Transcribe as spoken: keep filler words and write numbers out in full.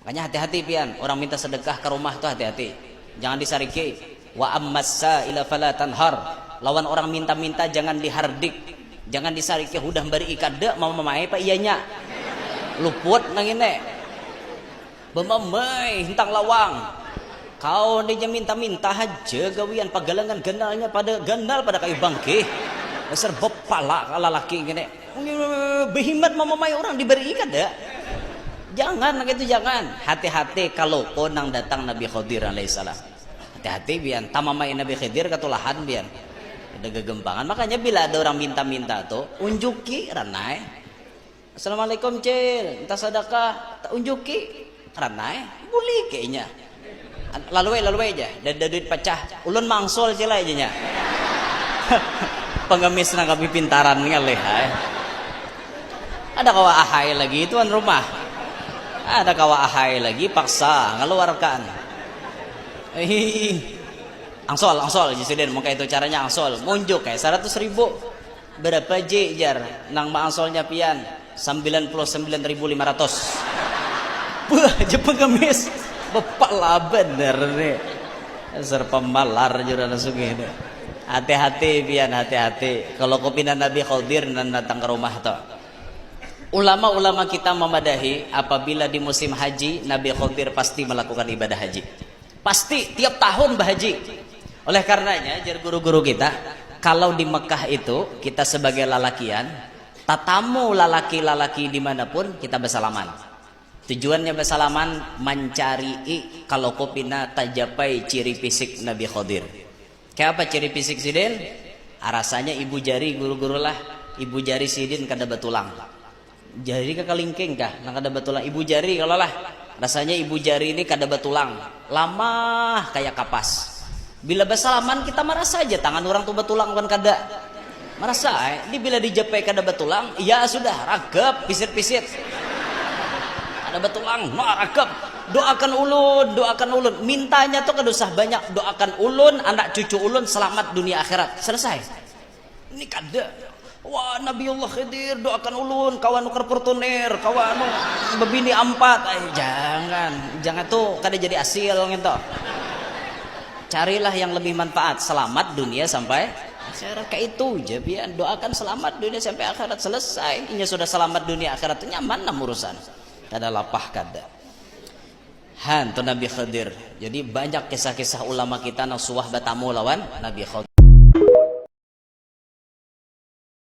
Makanya hati-hati pian, orang minta sedekah ke rumah tuh hati-hati. Jangan disariki. Wa ammas sa'ila fala tanhar. Lawan orang minta-minta jangan dihardik. Jangan disariki, hudah bari kada mamamai pa iyanya. Luput nang ini. Bamamai hintang lawang. Kau dinya minta-minta haja gawian, pagalangan ganalnya pada ganal pada kayu bangkih. Dasar bepala lalaki ngini. Behimat mamamai orang dibari kada. Jangan, nang itu jangan. Hati-hati kalau ko nang datang Nabi Khidir alaihissalam. Hati-hati bian, tamamai Nabi Khidir katulahan bian. Ada gegempangan. Makanya bila ada orang minta-minta tuh, unjuki ranai. Assalamualaikum cil, minta sadakah. Tak unjuki ranai, buli kayaknya. Lalu lalu aja, dada duit pacah. Ulun mangsol cil aja nya. Pengemis nang kami pintaran ngalih ai. Ada kawa ahai lagi tuan rumah. Ada kawa ahai lagi paksa ngeluarkan. Hihihi. Angsol, angsol, jisiden muka itu caranya angsol. Munjuk kayak seratus ribu. Berapa ji jar nang maangsolnya pian? Sembilan puluh sembilan ribu lima ratus. Buah aja pengemis. Bepala bener nih. Dasar pemalar jurana sugih nih. Hati-hati pian, hati-hati. Kalau kupina Nabi Khidir nang datang ke rumah tuh. Ulama-ulama kita memadahi apabila di musim haji Nabi Khidir pasti melakukan ibadah haji. Pasti tiap tahun bahaji. Oleh karenanya jar guru-guru kita, kalau di Mekah itu kita sebagai lalakian, tatamu lalaki-lalaki dimanapun kita bersalaman. Tujuannya bersalaman mencari kalau kopina tajapai ciri fisik Nabi Khidir. Kayak apa ciri fisik sidin? Ah, rasanya ibu jari guru-guru lah, ibu jari sidin kada batulang. Jari kakalingking kah nang kada batulang, ibu jari kalau lah. Rasanya ibu jari ini kada batulang, lamah kayak kapas. Bila basalaman kita marasa aja tangan orang tu batulang bukan kada. Marasa ai, di bila dijapai kada batulang, ya sudah, ragap, pisit-pisit. Kada batulang, no ragap. Doakan ulun, doakan ulun. Mintanya tu kada usah banyak, doakan ulun, anak cucu ulun selamat dunia akhirat. Selesai. Ini kada. Wah, Nabiullah Khidir doakan ulun kawa nukar Fortuner, kawa anu bebini ampat. Ay, jangan, jangan tuh kada jadi asil gitu. Carilah yang lebih manfaat, selamat dunia sampai akhirat. Kayak itu aja pian, doakan selamat dunia sampai akhirat, selesai. Inya sudah selamat dunia akhirat, nyaman lah urusan. Kada lapah kada. Han tu Nabi Khidir. Jadi banyak kisah-kisah ulama kita nang suah batamu lawan Nabi Khidir.